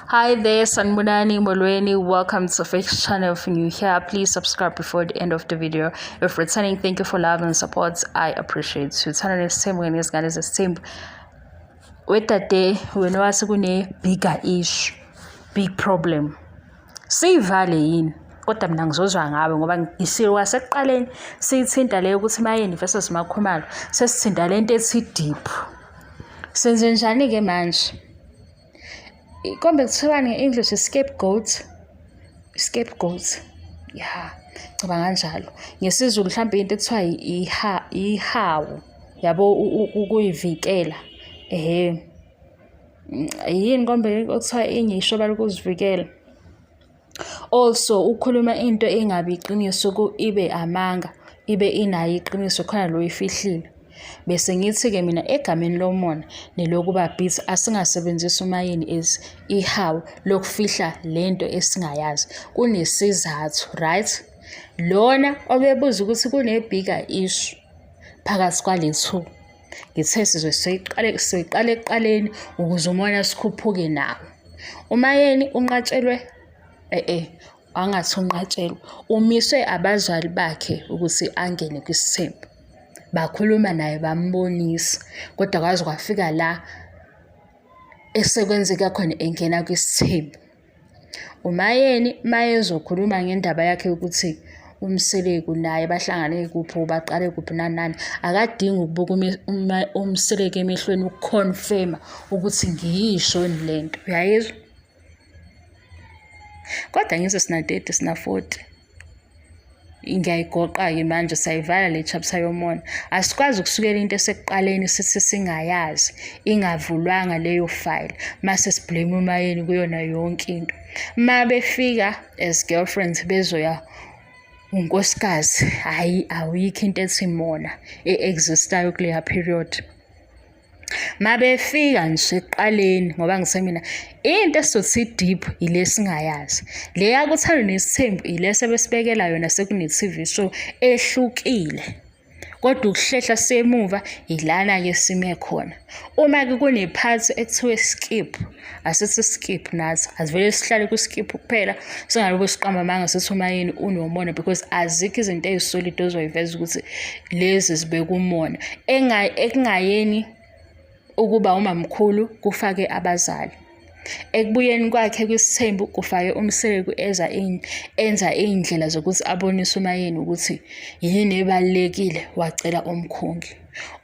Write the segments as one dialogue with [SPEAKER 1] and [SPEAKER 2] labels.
[SPEAKER 1] Hi there, Sanibonani Molweni. Welcome to Fix Channel. If you're new here, please subscribe before the end of the video. If returning, thank you for love and support. I appreciate you. Thanda nesithembu ngezingane zesithembu. Wedade wena wathi kune bigger issue, big problem. Siyivale yini? Kodwa mina ngizozwa ngawe ngoba ngisilo kwasekuqaleni siyithinta leyo ukuthi Mayeni versus Makhumalo sesithinta lento ethi deep. Senze njani-ke manje? Kombe kuthiwani nge-English scapegoat? Scapegoat. Ya, cabanga kanjalo. NgesiZulu mhlawumbe into ekuthiwa ihawu, yabo ukuyivikela. Ehhe. Yini kombe okuthiwa inye ishoba lokuzivikela? Also ukukhuluma into engabi iqiniso ibe amanga, ibe inayo iqiniso khona lo oyifihlile. Bese ngithi-ke mina egameni lomona nelokuba busy asingasebenzisi umayini as ihawu lokufihla lento esingayazi. Kunesizathu, right? Lona obebuza ukuthi kune-bigger issue phakathi kwale two. Ngithe sizwe siqale siqale ekuqaleni ukuze umona sikhuphuke nawo. Umayeni unqatshelwe e-e angathi unqatshelwe umiswe abazali bakhe ukuthi angene kwisithembu. Bakhuluma naye bambonisa kodwa kwaze kwafika la esekwenzeka khona engena kwisithembu. UMaYeni mayezokhuluma ngendaba yakhe yokuthi uMseleku naye bahlangane kuphi baqale kuphi nani nani, akadingi ukubuka uMseleku emehlweni ukukhonfema ukuthi ngiyisho yini le nto, uyayizwa? Kodwa ngizwe sina-30 sina-40. Ngiyayigoqa-ke manje sayivala le chapter yomona. Asikwazi ukusukela into esekuqaleni sithi singayazi ingavulwanga leyo file mase siblame uMayeni kuyona yonke into. Ma befika as girlfriends bezoya unkosikazi, hhayi awuyikho into ethi mona e-exist-ayo kuleya period. Mabefika nje ekuqaleni ngoba ngise mina into esizothi deep ile singayazi. Le yakuthando nesithembu ile sebesibekela yona sekune-TV show ehlukile. Kodwa ukuhlehla semuva yilana-ke sime khona. Uma-ke kunephathi ekuthiwe skip, asithi skip nathi, asivele sihlale ku-skip kuphela, singalokhu siqamba amanga sithi uMayeni unomona because azikho izinto ezisolid ozoyiveza ukuthi lezi zibeka umona. Ekungayeni ukuba umamkhulu kufake abazali. Ekubuyeni kwakhe kwisithembu kufake uMseleku eza enza iy'ndlela zokuthi abonise uMayeni ukuthi yini ebalulekile wacela umkhongi.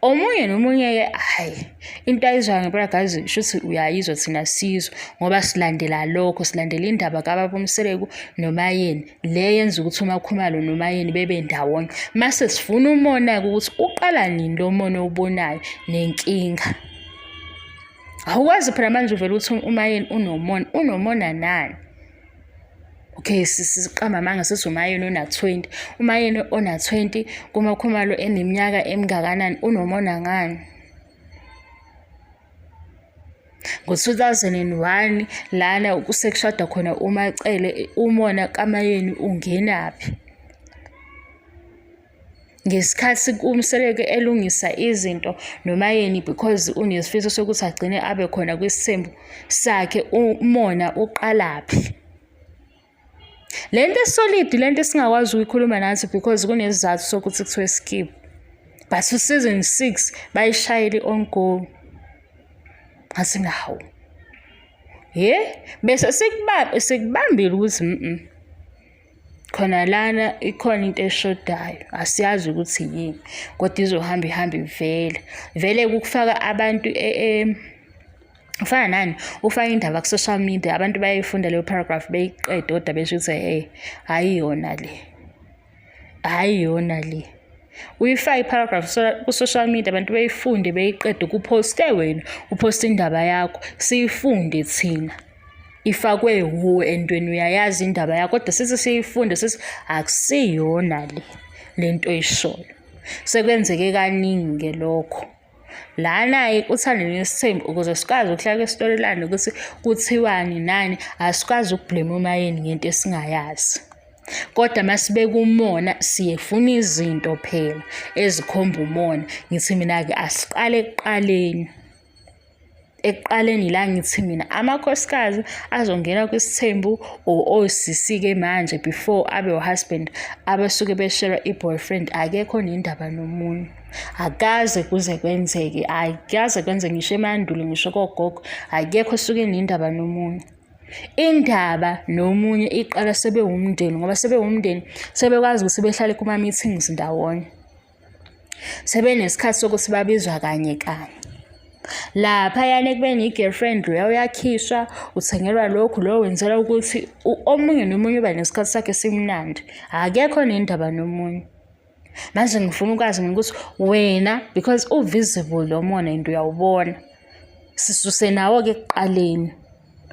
[SPEAKER 1] Omunye nomunye-ke hhayi into ayizwayo ngempela guys shuthi uyayizwa thina siyizwa ngoba silandela lokho silandela indaba kababa uMseleku noMayeni le yenza ukuthi uMakhumalo noMayeni bebe ndawonye. Mase sifuna umona-ke ukuthi uqala nini lo mona owubonayo nenkinga. Awukwazi phela manje uvele uthi uMayeni unomona, unomona nani? Okay, siqamba amanga sithi uMayeni ona-20. UMayeni ona-20 kuMakhumalo eneminyaka emingakanani unomona ngani? Ngo-2001 lana kusekushada khona uMaCele umona kaMayeni ungenaphi? Ngesikhathi uMseleku elungisa izinto noMayeni because unesifiso sokuthi agcine abe khona kwisithembu sakhe umona uqalaphi? Le nto esolid le nto esingakwazi ukuyikhuluma nathi because kunesizathu sokuthi kuthiwe skip. But u-season 6 bayishayile i-on goal. Ngathi nawu. Ye, bese sikubambile ukuthi khona lana ikhona into eshodayo asiyazi ukuthi yini kodwa izohamba ihambe ivele vele ukufaka abantu e, e, ufana nani ufaka indaba ku-social media abantu bayayifunda leyo paragraph beyiqede kodwa besho ukuthi hey hhayi yona le hhayi yona le uyifake iparagraph ku-social media abantu beyifunde beyiqede kuphoste wena uphoste indaba yakho siyifunde thina ifakwe wuwe and wena uyayazi indaba yakho kodwa sithi siyifunde sithi akusiyona le lento oyishoyo sekwenzeke kaningi-ke lokho lana-ke uthando nesithembu ukuze sikwazi ukuhlala esitolelane ukuthi kuthiwani nani asikwazi ukublame umayeni ngento esingayazi kodwa masibeka umona siyefuna izinto phela ezikhomba umona ngithi mina-ke asiqale ekuqaleni. Ekuqaleni la ngithi mina amakhosikazi azongena kwisithembu or osisi-ke manje before abe u-husband abasuke beshelwa i-boyfriend akekho nendaba nomunye. Akaze kuze kwenzeke, akaze kwenzeke ngisho emandulo ngisho kogogo akekho osuke enendaba nomunye. Indaba nomunye iqala sebewumndeni ngoba sebewumndeni sebekwazi ukuthi behlale kuma-meetings ndawonye. Sebenesikhathi sokuthi babizwa kanye kanye. Laphayana ekubeni i-girlfriend loya uyakhishwa, uthengelwa lokhu, lo wenzela ukuthi omunye nomunye uba nesikhathi sakhe esimnandi. Akekho onendaba nomunye. Manje ngifuna ukwazi mina ukuthi wena because u-visible lo mona and uyawubona. Sisuse nawo-ke ekuqaleni.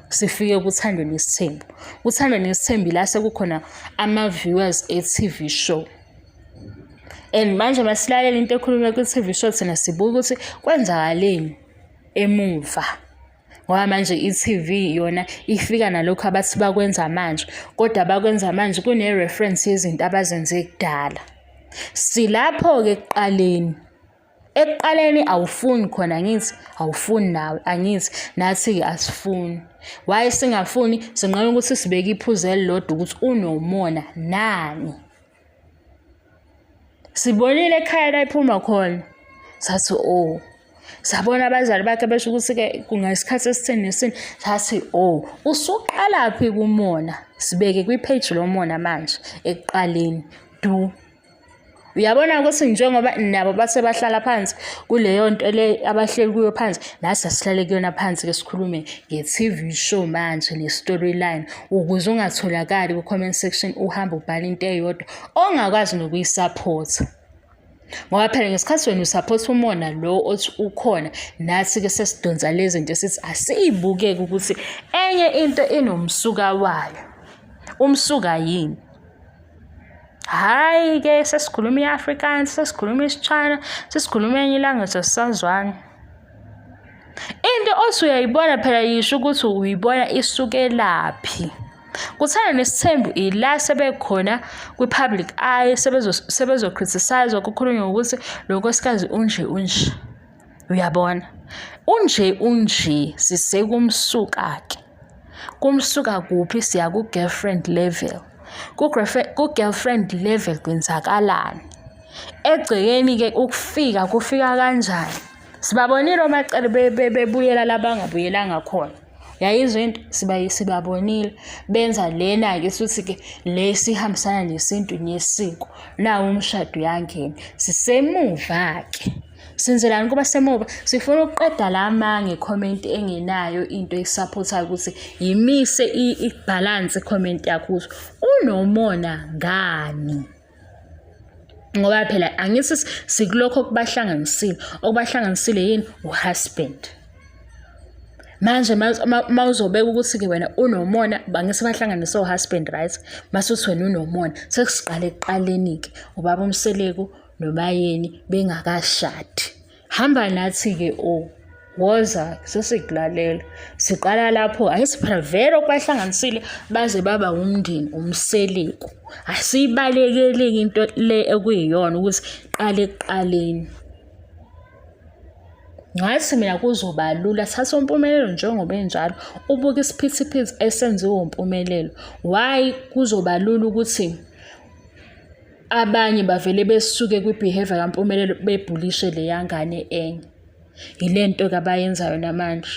[SPEAKER 1] Sifike kuThando Nesithembu. KuThando Nesithembu ila sekukhona ama-viewers e-T_V show. And manje masilalela into ekhulunywa kwi-T_V show thina sibuka ukuthi kwenzakaleni emuva. Ngoba manje i-T_V yona ifika nalokhu abathi bakwenza manje, kodwa abakwenza manje kune-reference yezinto abazenze kudala. Silapho-ke ekuqaleni. Ekuqaleni awufuni khona angithi awufuni nawe angithi nathi-ke asifuni. Why singafuni? Sinqena ukuthi sibeke iphuzu elilodwa ukuthi unomona nani. Sibonile ekhaya la iphuma khona sathi oh sabona abazali bakhe besho ukuthi-ke kungesikhathi esitheni nesini sathi oh usuqalaphi kumona sibeke kwi-page lomona manje ekuqaleni du. Uyabona ukuthi njengoba nabo base bahlala phansi kuleyo nto le abahleli kuyo phansi, nathi asihlale kuyona phansi-ke sikhulume nge-T_V show manje ne-storyline ukuze ungatholakali ku-comment section uhambe ubhala into eyodwa ongakwazi nokuyisaphotha. Ngoba phela ngesikhathi wena usaphotha umona lo othi ukhona, nathi-ke sesidonsa le zinto esithi asiyibukeke ukuthi enye into inomsuka wayo. Umsuka yini? Hhayi-ke sesikhuluma i-Afrikaans, sesikhuluma isiChina, sesikhuluma enye i-language asisazwani. Into othi uyayibona phela yisho ukuthi uyibona isukelaphi. Kuthanda nesithembu ila sebekhona kwi-public eye sebezo-criticize-wa kukhulunywe ngokuthi lo nkosikazi unje unje. Uyabona? Unje unje sisekumsuka-ke. Kumsuka kuphi siya ku-girlfriend level. Ku-girlfriend level kwenzakalani? Egcekeni-ke ukufika kufika kanjani? Sibabonile oMacele bebuyela la bangabuyelanga khona. Yayizwa into sibabonile benza lena-ke suthi-ke le sihambisana nesintu nesiko. Nawu umshado uyangena. Sisemuva-ke. Senzelani kuba semuva? Sifuna ukuqeda la ma nge-comment engenayo into eyisaphothayo ukuthi yimise ibhalansi i-comment yakho ukuthi unomona ngani. Ngoba phela angithi sikulokho okubahlanganisile. Okubahlanganisile yini? U-husband. Manje uma uzobeka ukuthi-ke wena unomona, angithi bahlanganise o-husband right? Mase uthi wena unomona, sekusiqala ekuqaleni-ke ubaba uMseleku noMayeni bengakashadi. Hamba nathi-ke o woza sesikulalela. Siqala lapho angithi phela vele okubahlanganisile baze baba umndeni uMseleku. Asiyibalekeli-ke into le ekuyiyona ukuthi qale ekuqaleni. Ngathi mina kuzoba lula thatha uMpumelelo njengoba enjalo ubuke isiphithiphithi esenziwe uMpumelelo. Why kuzoba lula ukuthi abanye bavele besuke kwi-behavior kaMpumelelo bebhulishe leya ngane enye. Yile nto-ke abayenzayo namanje.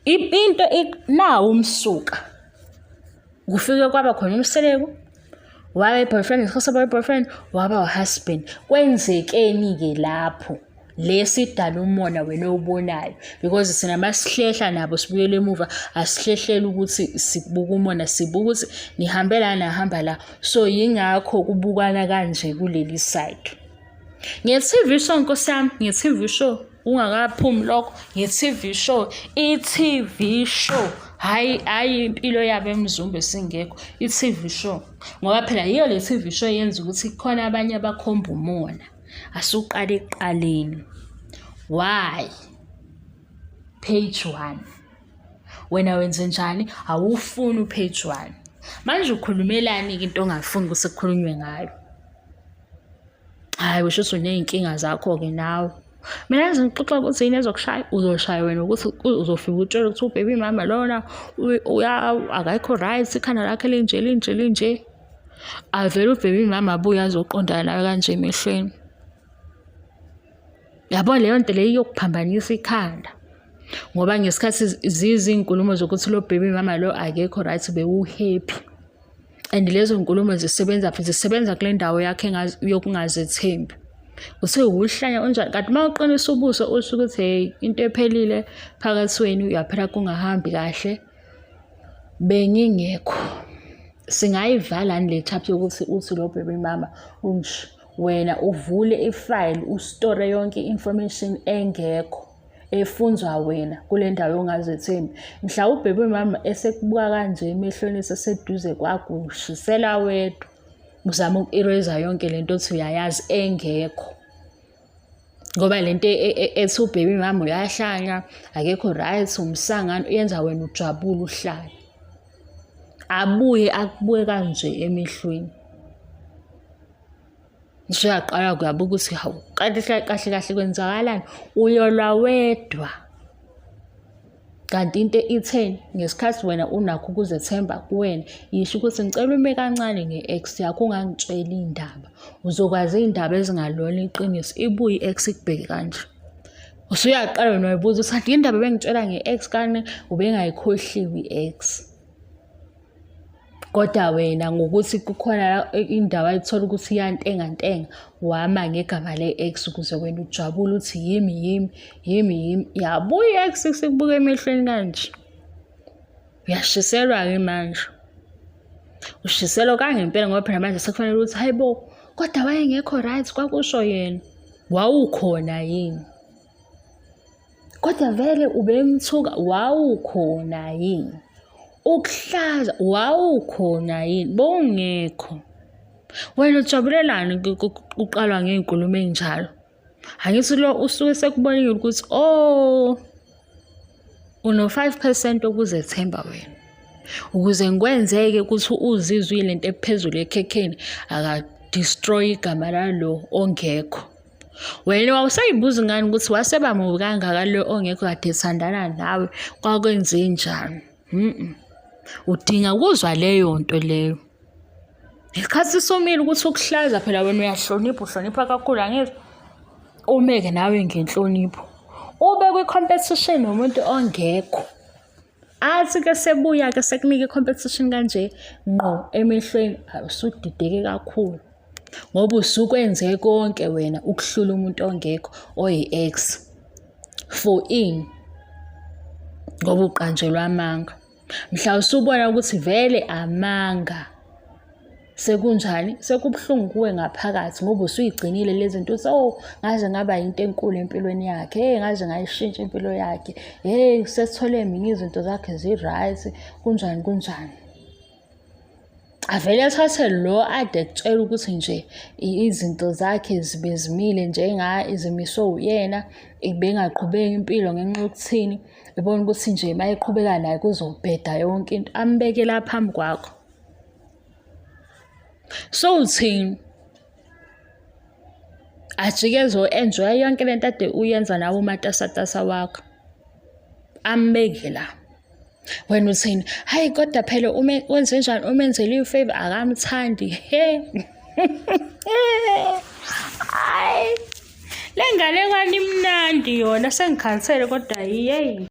[SPEAKER 1] Into nawu umsuka. Kufike kwaba khona uMseleku, waba i-boyfriend, ngesikhathi saba i-boyfriend, waba u-husband. Kwenzekeni-ke lapho? Le sidala umona wena owubonayo because thina masihlehla nabo sibuyele emuva asihlehleli ukuthi sibuka umona sibuka ukuthi nihambe la nahamba la so yingakho kubukana kanje kuleli side. Nge-T_V show nkosi yami nge-T_V show ungakaphumi lokho nge-T_V show i-T_V show hhayi hhayi impilo yabo emzumbe singekho i-T_V show ngoba phela yiyo le T_V show eyenza ukuthi khona abanye abakhomba umona. Asuqale ekuqaleni. Why? Page 1. Wena wenze njani? Awufuni upage 1. Manje ukhulumelani-ke into ongafuni ukuthi kukhulunywe ngayo? Hhayi usho ukuthi uney'nkinga zakho-ke nawe. Mina ngize ngixoxa ukuthi yini ezokushaya, uzoshaya wena ukuthi uzofika utshele ukuthi ubhebi mama lona akekho right, ikhanda lakhe linje linje linje. Avele ubhebi mama abuye azoqondana nawe kanje emehlweni. Yabo leyo nto leyo iyokuphambanisa ikhanda. Ngoba ngesikhathi zizinkulumo zokuthi lo baby mama lo akekho right bewu-happy. And lezo nkulumo zisebenza phi? Zisebenza kule ndawo yakhe yokungazethembi. Uthe wuhlanya unjani kanti uma uqinisa ubuso usho ukuthi hey into ephelile phakathi wenu uyaphela kungahambi kahle bengingekho. Singayivala le chapter yokuthi uthi lo baby mama unje wena uvule ifayili ustore yonke i-information engekho efunzwa wena kule ndawo yongazethembi. Mhla ubhebe mama esekubuka kanje emehlweni eseseduze kwakho ushisela wedwa uzama uku-erase yonke lento othi uyayazi engekho. Ngoba lento e, e, ethi ubhebe mama uyahlanya akekho right umsangano yenza wena ujabule uhlale. Abuye akubuke kanje emehlweni. Usuyaqala kuyabuka ukuthi hawu kanti kahle kahle kwenzakalani uyolwa wedwa. Kanti into itheni ngesikhathi wena unakho ukuzethemba kuwena yisho ukuthi ngicela ume kancane nge-ex yakho ungangitsheli iy'ndaba. Uzokwazi iy'ndaba ezingalona iqiniso ibuye i-ex ikubheke kanje. Usuyaqala wena wayibuza ukuthi kanti indaba ebengitshela nge-ex kani ubengayikhohliwe i-ex. Kodwa wena ngokuthi kukhona indawo ayithola ukuthi iyantengantenga wama ngegama le-ex ukuze wena ujabule uthi yimi yimi yimi yimi. Yabuya i-ex isikubuka emehlweni kanje. Uyashiselwa-ke manje. Ushiselwa kangempela ngoba phela manje sekufanele ukuthi hayi bo kodwa wayengekho right kwakusho yena. Wawukhona yini? Kodwa vele ubemthuka wawukhona yini? Ukuhlaza wawukhona yini? Bowungekho. Wena ujabulelani kuqalwa ngey'nkulumo ey'njalo? Angithi lo usuke sekubonile ukuthi oh uno-5 percent wokuzethemba wena. Ukuze ngikwenzeke ukuthi uzizwe uyilento ephezulu ekhekheni aka-destroy igama lalo ongekho. Wena wawusayibuza ngani ukuthi waseba mubi kangaka lo ongekho kade ethandana nawe kwakwenzenjani? Udinga ukuzwa leyo nto leyo. Ngesikhathi somile ukuthi ukuhlaza phela wena uyahlonipha uhlonipha kakhulu angithi? Umeke nawe ngenhlonipho. Ube kwi-competition nomuntu ongekho. Athi-ke sebuya-ke sekunika i-competition kanje ngqo emehlweni usudideke kakhulu. Ngoba usukwenze konke wena ukuhlula umuntu ongekho oyi-ex. For ini? Ngoba uqanjelwa amanga. Mhla usubona ukuthi vele amanga sekunjani sekubuhlungu kuwe ngaphakathi ngoba usuyigcinile lezi zinto uthi oh ngaze ngaba yinto enkulu empilweni yakhe hey ngaze ngayishintsha impilo yakhe hey sethole mina izinto zakhe zi-right kunjani kunjani. Avele athathe lo ade ekutshela ukuthi nje izinto zakhe zibe zimile njenga zimiswe uyena ibengaqhubeki impilo ngenxa yokuthini ebona ukuthi nje uma eqhubeka naye kuzobheda yonke into ambeke la phambi kwakho. So uthini? Ajike ezo-enjoy-a yonke lento ade uyenza nawe umatasatasa wakho ambeke la. Wena uthini? Hayi kodwa phela ume wenzenjani umenzele i-favor akamthandi. He. Hayi. Le nganekwane imnandi yona sengikhathele kodwa yeyi.